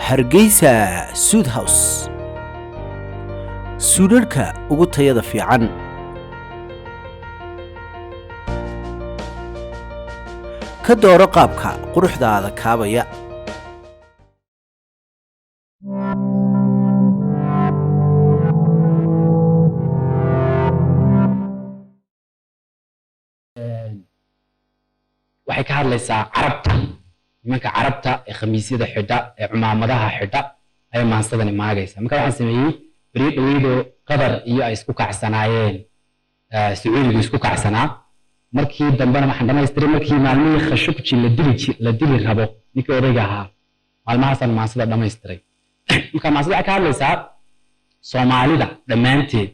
Hargeysa Suit House, suudhadhka ugu tayada fiican. Ka dooro qaabka quruxdaada kaabaya. Waxay ka hadlaysaa Carabta, nimanka Carabta ee khamiisyada xidha ee cumaamadaha xidha ayay maansadani maagaysa. Marka waxaan sameeyey beriyo dhaweydoo Qatar iyo ay isku kacsanaayeen, Sacuudigu isku kacsanaa. Markii dambena waxaan dhamaystiray markii maalmihii Khashoggi la dili rabo ninkii odayga ahaa, maalmahaasaan maansada dhamaystiray. Marka maansada waxay ka hadlaysaa Soomaalida dhammaanteed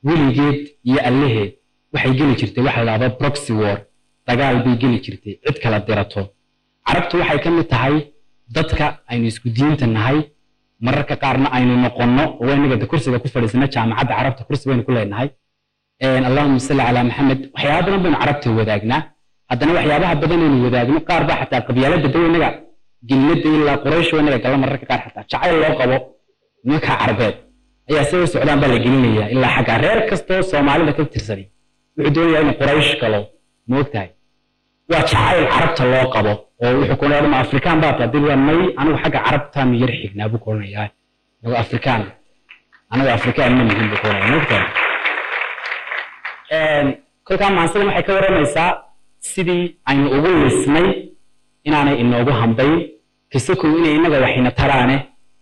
weligeed iyo allaheed waxay geli jirtay waxa la dhahdo proxy war, dagaal bay geli jirtay cid kala dirato. Carabtu waxay ka mid tahay dadka aynu isku diinta nahay, mararka qaarna aynu noqonno oo inaga de kursiga ku fadhiisana Jaamacadda Carabta, kursi baynu ku leenahay. Allahuma salli calaa Maxamed. Waxyaaba badan baynu Carabta wadaagnaa, haddana waxyaabaha badan aynu wadaagno qaar baa xataa qabyaaladda daw inaga gilnada ilaa Quraysh inaga gala. Mararka qaar xataa jacayl loo qabo nimanka Carbeed ayaa siday u socdaan baa la gelinayaa ilaa xagga reer kastoo Soomaalida ka tirsanay wuxuu doonayaa inuu Quraysh galo, ma ogtahay? Waa jacayl Carabta loo qabo oo wuxuu ku leeyahay, ma Afrikaan baa tahay? Dil waa may, anigu xagga Carabtaanu yar xignaa buu ku oranayaa. Anigu Afrikaan ma nihin buu ku oranayaa, ma ogtahay? Kolkaa maansadan waxay ka waramaysaa sidii aynu ugu lisnay inaanay inoogu hambayn kasakow inay innaga waxayna taraane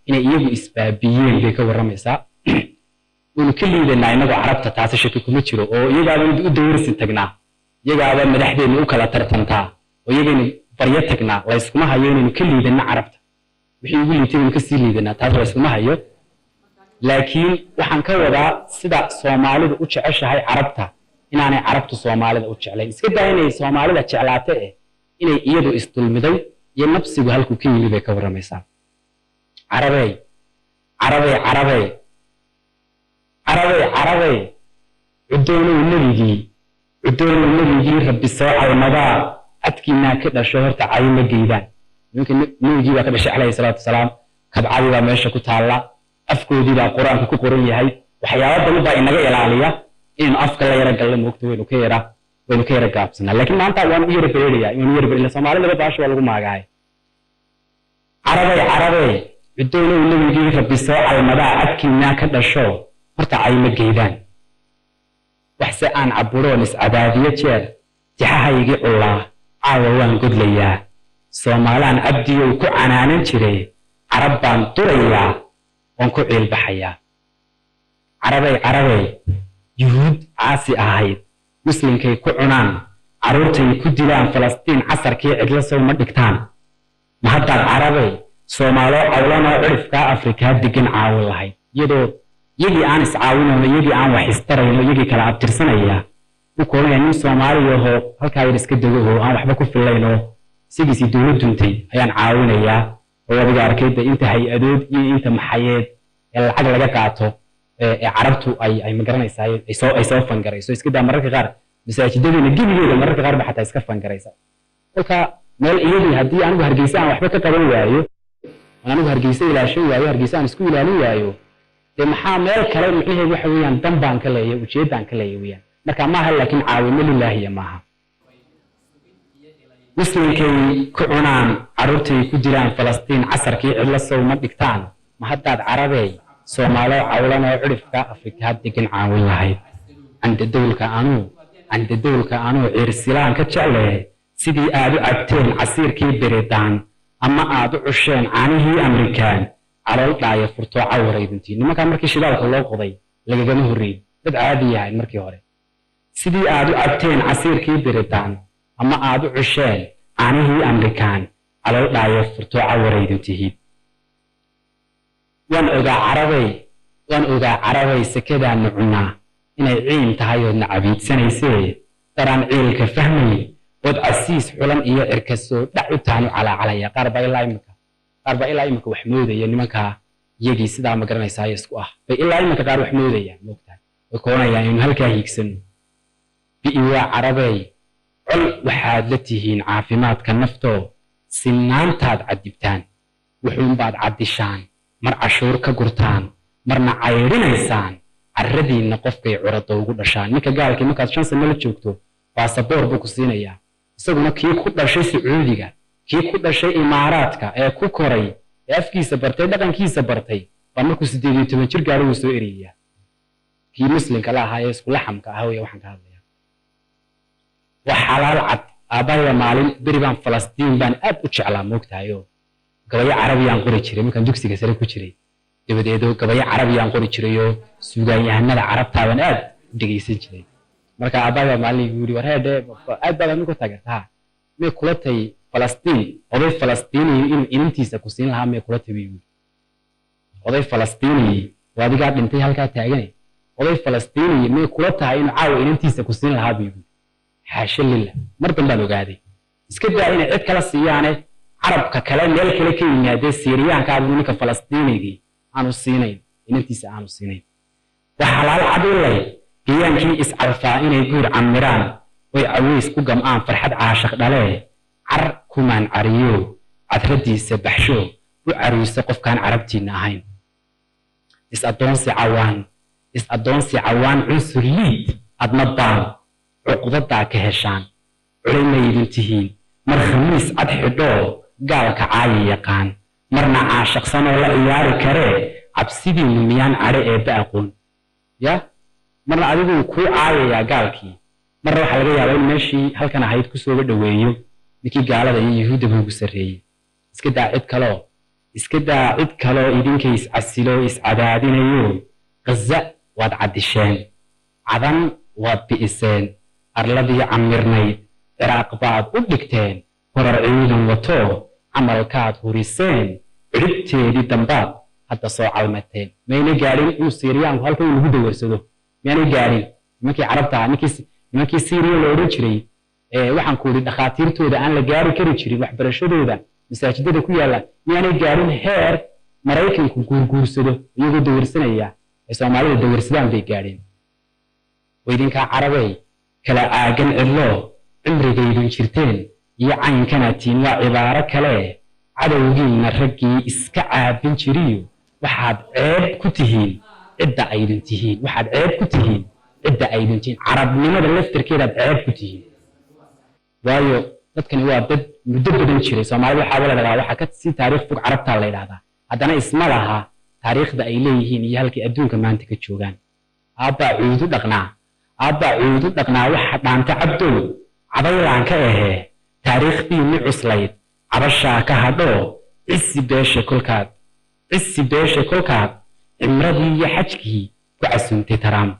inay iyagu isbaabiyeen bay ka warramaysaa. Waynu ka liidanaa innagoo Carabta, taasi shaki kuma jiro, oo iyagaaba u dawrsi tagnaa, iyagaaba madaxdeennu u kala tartantaa oo iyagaynu baryo tagnaa. Layskuma hayo inaynu ka liidanno Carabta, wixii ugu liitay baynu kasii liidanaa, taas layskuma hayo. Laakiin waxaan ka wadaa sida Soomaalidu u jeceshahay Carabta inaanay Carabtu Soomaalida u jeclayn. Iska daa inay Soomaalida jeclaate eh, inay iyadu isdulmiday iyo nafsigu halkuu ka yimi bay ka warramaysaa. Carabey, carabey, carabey, carabey, carabey, cudoonow nebigii, cudoonow nebigii Rabbi soo calmadaa cadkiinaa ka dhasho, horta cayo ma geydaan. Nimanka nebigii baa ka dhashay calayhi salaatu wasalaam, kabcadii baa meesha ku taalla, afkoodii baa Qur-aanku ku qoran yahay. Waxyaaba badan baa inaga ilaaliya inaynu afka la yara galno, moogta? Waynu ka yara gaabsanaa, laakiin maanta waan u yara bereerayaa, waanu yara bereeraya. Soomaalidaba baasha waa lagu maagaay. Carabay, carabay, cudoonow nebigii Rabbi soo calmadaa cadkiinaa ka dhasho, horta cay ma geydaan. Waxse aan caburoon iscadaadiyo jeer tixahaygii cullaa caawa waan godlayaa. Soomaalaan cabdiyow ku canaanan jire, Carab baan durayaa oon ku ciilbaxayaa. Carabay, carabay, Yuhuud caasi ahayd Muslimkay ku cunaan, carruurtay ku dilaan Falastiin, casarkii cidlo sow ma dhigtaan? Ma haddaad carabay Soomaaloo cawlanoo cidhifkaa Afrikaa degan caawin lahayd, iyadoo iyagii aan iscaawinayno, iyagii aan wax istarayno, iyagii kala abtirsanaya u koonaya, nin Soomaaliyahoo halkaa yar iska dego oo aan waxba ku fillayn oo isagiisii dowlad duntay ayaan caawinayaa. Oo adiga arkayda inta hay-adood iyo inta maxayeed ee lacag laga qaato ee Carabtu ay magaranaysaa ay soo fangarayso. Iska daa mararka qaar masaajidadeena gebigeeda, mararka qaar ba xataa iska fangaraysa. Kolka meel iyadii haddii anigu Hargeysa aan waxba ka qaban waayo, oon anigu Hargeysa ilaashan waayo, Hargeysa aan isku ilaalin waayo, dee maxaa meel kale? Micnaheedu waxa weeyaan dan baan ka leeyahay, ujeeddaan ka leeyahay weeyaan. Marka maaha, laakiin caawimo lilaahiya maaha. Muslimkay ku cunaan, carruurtay ku dilaan Falastiin, casarkii cidlo sow ma dhigtaan? Ma haddaad carabey Soomaaloo cawlan oo cidhifka Afrikaa degan caawin lahayd? Candadowlka anuu ciirsilaan ka jeclee, sidii aad u cabteen casiirkii Beridaan ama aad u cusheen caanihii Amrikaan, calool dhaaya furtoo cawaraydintii. Nimankaa markii shidaalka loo qoday lagagama horreyn, dad caadi yahay markii hore. Sidii aad u cabteen casiirkii Beridaan ama aad u cusheen caanihii Amrikaan, calool dhaayo furtoo cawaraydin tihid. Waan ogaa carabay, waan ogaa carabay, sekadaannu cunnaa inay ciin tahay oodna cabiidsanaysee, daraan ciilka fahmayn ood casiis xulan iyo cirka soo dhac u taanu calaacalaya. Qaar baa ilaa imika wax moodaya nimankaa iyagii sidaa ma garanaysaa isku ah bay ilaa imika qaar wax moodayaan, moogtahay? Way koonayaan inuu halkaa hiigsano. Bi'i waa carabey, col waxaad la tihiin caafimaadka naftoo, sinaantaad cadibtaan. Wuxuunbaad caddishaan, mar cashuur ka gurtaan, marna caydhinaysaan carradiinna qofkay curada ugu dhashaan. Ninka gaalkii markaad 5 sano la joogto baasaboor buu ku siinayaa. Isaguna kii ku dhashay Sacuudiga, kii ku dhashay Imaaraadka, ee ku koray, ee afkiisa bartay, dhaqankiisa bartay, baa markuu 18 jir gaadho wuu soo ereyayaa. Kii muslimka la ahaa ee isku laxamka ahaa weya waxaan ka hadlaya. Waa xalaal cad. Aabbahay maalin beri baan Falastiin baan aad u jeclaa, moogtahayo gabayo carabiyaan qori jiray markaan dugsiga sare ku jiray. Dabadeedo gabayo carabiyaan qori jirayoo suugaanyahanada carabtaa baan aad u dhegeysan jiray. Marka aabbahay baa maalin igu yidhi, "War heedhe, aad baad anigu taageertaa, may kula tahay Falastiin oday Falastiiniyi inuu inantiisa ku siin lahaa? May kula tahay?" buu yidhi. "Oday Falastiiniyi waa adigaa dhintay halkaa taagane, oday Falastiiniyi may kula tahay inuu caawa inantiisa ku siin lahaa?" buu yidhi. Xaasha lillah. Mar dambaan ogaaday, iska daa inay cid kala siiyaane, carabka kale meel kale ka yimaadee Siiriyaanka buu ninka Falastiinigii aanu siinayn inantiisa, aanu siinayn. Waa xalaal cadilay gayaankii iscalfaa inay guur camiraan oy caways ku gam'aan farxad caashaq dhalee. Car kumaan cariyo cadradiisa baxsho u caruusa qofkaan carabtiinna ahayn. Is-addoonsi cawaan, is-addoonsi cawaan, cunsur liid adna baal cuqdadaa ka heshaan. Culay maydin tihiin mar khamiis cad xidhoo gaalka caayi yaqaan, marna caashaqsanoo la ciyaari karee. Cabsidiinnu miyaan cadhe eebba aqoon? Ya marna adiguu kuu caayayaa gaalkii, marna waxaa laga yaabaa in meeshii halkan ahayd kusooga dhoweeyo ninkii gaalada iyo yuhuudda buu ugu sarreeyey. Iska daa cid kaloo, iska daa cid kaloo, idinkay iscasilo iscadaadinayo. Ghaza waad caddisheen, Cadan waad bi'iseen, arladii camirnayd Ciraaq baad u dhigteen horar ciidan wato. Camalkaad huriseen cidhibteedii dambaad hadda soo calmateen. Mayna gaadhin inuu Siiriyaanku halkan uu lagu dawarsado? Miyaanay gaadhin nimankii carabta ahaa, nimankii Siiriya la odhan jiray, ee waxaan ku idhi dhakhaatiirtooda aan la gaari kari jirin, waxbarashadooda, masaajidada ku yaalla? Miyaanay gaadhin heer Maraykanku guurguursado iyagoo dawarsanaya ay Soomaalida dawarsadaan bay gaadheen? Waydinkaa carabey kala caagan cidlo cimrigaydun jirteen iyo caynkana tiin waa cibaaro kale. Cadowgiinna raggii iska caabin jiriyo waxaad ceeb ku tihiin cidda aydin tihiin, waxaad ceeb ku tihiin cidda aydin tihiin. Carabnimada laftirkeedaad ceeb ku tihiin, waayo dadkani waa dad muddo badan jiray. Soomaalida waxaaba la dhahdaa waxaa ka sii taariikh fog carabtaa la yidhahdaa, haddana isma laha taariikhda ay leeyihiin iyo halkay adduunka maanta ka joogaan. Aabbaa cuudu dhaqnaa, aabbaa cuudu dhaqnaa, waxa dhaanta cabdow cadaylaan ka ahee. Taariikhdiinni cuslayd cabashaa ka hadhoo cisi beesha kolkaad, cisi beesha kolkaad cimradii iyo xajkii ku casuumtay Taraam.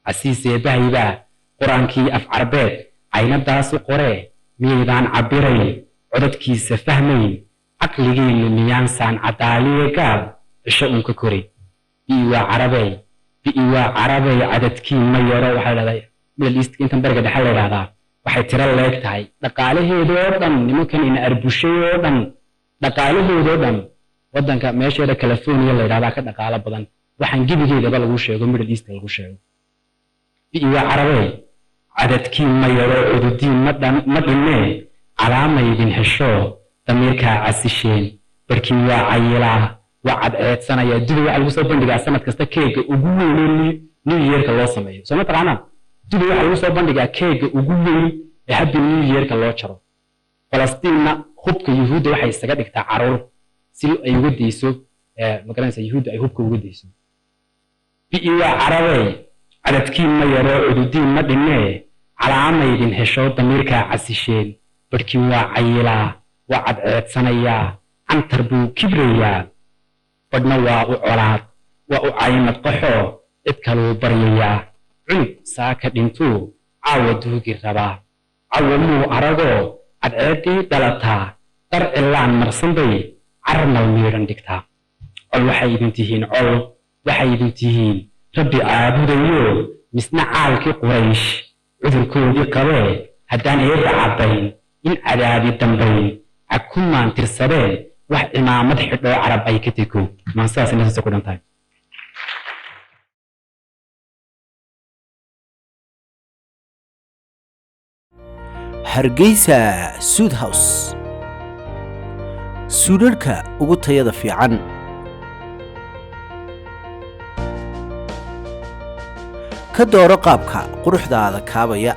Casiis eebbahaybaa qur-aankii af carbeed caynadaasu qoree, miyaydaan cabbirayn codadkiisa fahmayn? Caqligiinnu miyaansaan cadaaliye gaal cisho uun ka koray? Bi'i waa carabey, bi'i waa carabey, cadadkiin ma yaro. Waxaa la dhahdaa Middle East, intan Bariga Dhexe la yidhahdaa, waxay tiro leeg tahay dhaqaalaheedoo dhan nimankan ina arbushay oo dhan. Dhaqaalahoodoo dhan waddanka meesheeda California la yidhahdaa ka dhaqaalo badan waxaan gebigeedaba lagu sheego Middle East lagu sheego. Bi'i waa carabey, cadadkiin ma yaro, cududiin ma dhan ma dhinnee. Calaamaydin hesho damiirkaa casisheen. Barkiin waa cayilaa, waa cadceedsanaya. Dubay waxaa lagu soo bandhigaa sanad kasta keega ugu weyn ee New Yearka loo sameeyo. Soo ma taqaanaa? Dubay waxaa lagu soo bandhigaa keega ugu weyn ee Happy New Yearka loo jaro. Falastiinna hubka yuhuudda waxay isaga dhigtaa caruur si ay uga dayso, magaranaysa, yuhuudda ay hubka uga dayso. Bi'i waa carabey, cadadkiin ma yaro, cududiin ma dhinnee. Calaamaydin hesho damiirkaa casisheen. Barhkiin waa cayilaa, waa cadceedsanayaa, cantar buu kibrayaa. Badhna waa u colaad, waa u caymad qaxoo cid kaluu baryayaa. Cunug saaka dhintuu caawa duugi rabaa, cawa muu aragoo cadceeddii dhalataa dar cilaan marsan bay carmal miidhan dhigtaa. Col waxay idin tihiin, col waxay idin tihiin Rabbi caabudayo, misna caalkii Quraysh cudurkoodii qabee. Haddaan eebba caddayn in cadaabi dambayn cagkumaan tirsadeen wax cimaamad xidhoo carab ay ka tego. Maansidaas intaas ku dhan tahay. Hargeysa Suud House. Suudhadhka ugu tayada fiican. Ka dooro qaabka quruxdaada kaabaya.